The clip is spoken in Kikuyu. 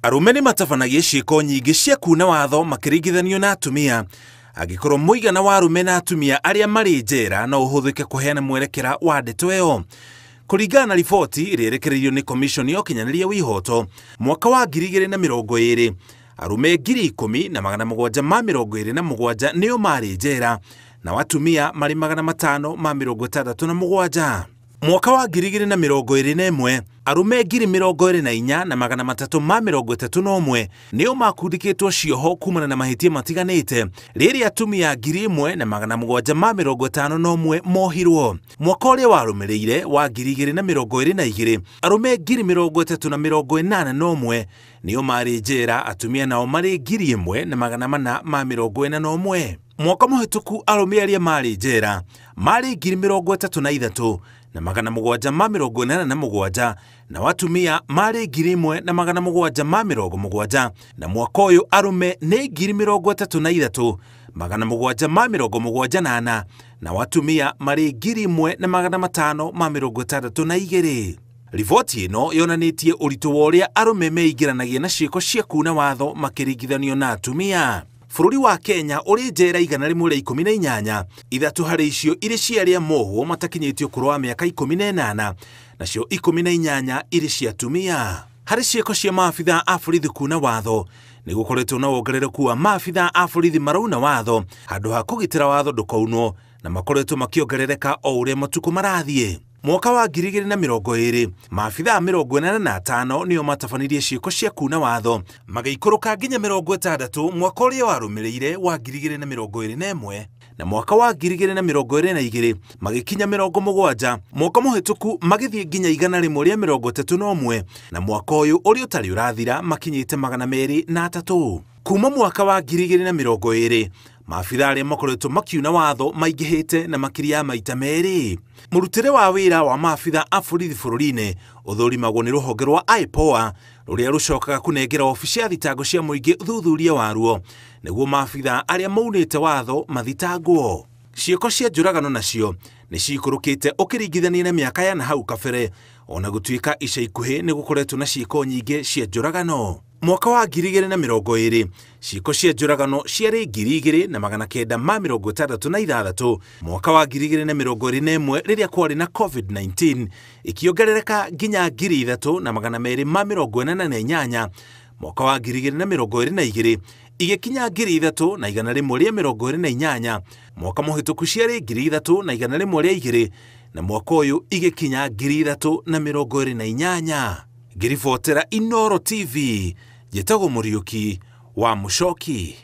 Arũme nĩ matabanagia ciĩko nyingĩ cia kuna watho makĩringithanio na atumia. Angĩkorwo mũigana wa arũme na atumia arĩa marĩ njera no ũhũthĩke kũheana mwerekera wa ndeto ĩyo. Kũringana na riboti ĩrĩa ĩrekereirio nĩ Commission ya ũkinyanĩria wa ihoto mwaka wa 2020, arũme 10,727 nĩo marĩ njera na atumia marĩ 567. Mwaka wa 2021, arũme 24,331 nĩo makundĩkĩtwo cioho kumana na mahĩtia matiganĩte, rĩrĩa atumia 1,751 mohirwo. Mwaka ũrĩa warũmĩrĩire wa 2022, arũme 30,081 nĩo marĩ njera, atumia nao marĩ 1,441. Mwaka mũhĩtũku arũme arĩa marĩ njera marĩ 33,787 na atumia marĩ 1,770, na mwaka ũyũ arũme nĩ 33,778 na atumia marĩ 1,562. Riboti ĩno yonanĩtie ũritũ wa ũrĩa arũme meingĩranagia na ciĩko cia kuna watho makĩringithanio na atumia. Bũrũri wa Kenya ũrĩ njera 118, ithatũ harĩ icio irĩ cia arĩa mohwo matakinyĩtie ũkũrũ wa mĩaka 18, nacio 18 irĩ cia atumia. Harĩ ciĩko cia maabithaa a borithi kuna watho, nĩ gũkoretwo na wongerereku wa maabithaa a borithi marauna watho handũ ha kũgitĩra watho ndũkaunwo, na makoretwo makĩongerereka o ũrĩa matukũ marathiĩ. Mwaka wa 2020, maabithaa 85 nĩo matabanirie ciĩko cia kuna watho, magĩikũrũka nginya 60 mwaka ũrĩa warũmĩrĩire wa 2021, na mwaka wa 2022 magĩkinya 70, mwaka mũhĩtũku magĩthiĩ nginya 131, na mwaka ũyũ ũrĩa ũtarĩ ũrathira makinyĩte 203. Kuma mwaka wa 2020, maabithaa arĩa makoretwo makiuna watho maingĩhĩte na makĩria ya maita merĩ. Mũrutĩre wa wĩra wa maabithaa a borithi bũrũri-inĩ ũthũrimagwo nĩ rũhonge rwa IPOA rũrĩa rũcokaga kũnengera obici ya thitango cia mũingĩ ũthuthuria waruo nĩguo maabithaa arĩa maunĩte watho mathitangwo. Ciĩko cia njũragano nacio nĩ ciikũrũkĩte ũkĩringithania na mĩaka ya nahau kabere, ona gũtuĩka ica ikuhĩ nĩ gũkoretwo na ciĩko nyingĩ cia njũragano. Mwaka wa 2020, ciĩko cia njũragano ciarĩ 2,966. Mwaka wa 2021 rĩrĩa kwarĩ na COVID-19 ikĩongerereka nginya 3,288. Mwaka wa 2022 igĩkinya 3,128. Mwaka mũhĩtũku ciarĩ 3,102, na mwaka ũyũ igĩkinya 3,028. Ngĩribotera Inooro TV, njĩtagwo Mũriũki wa Mũcoki.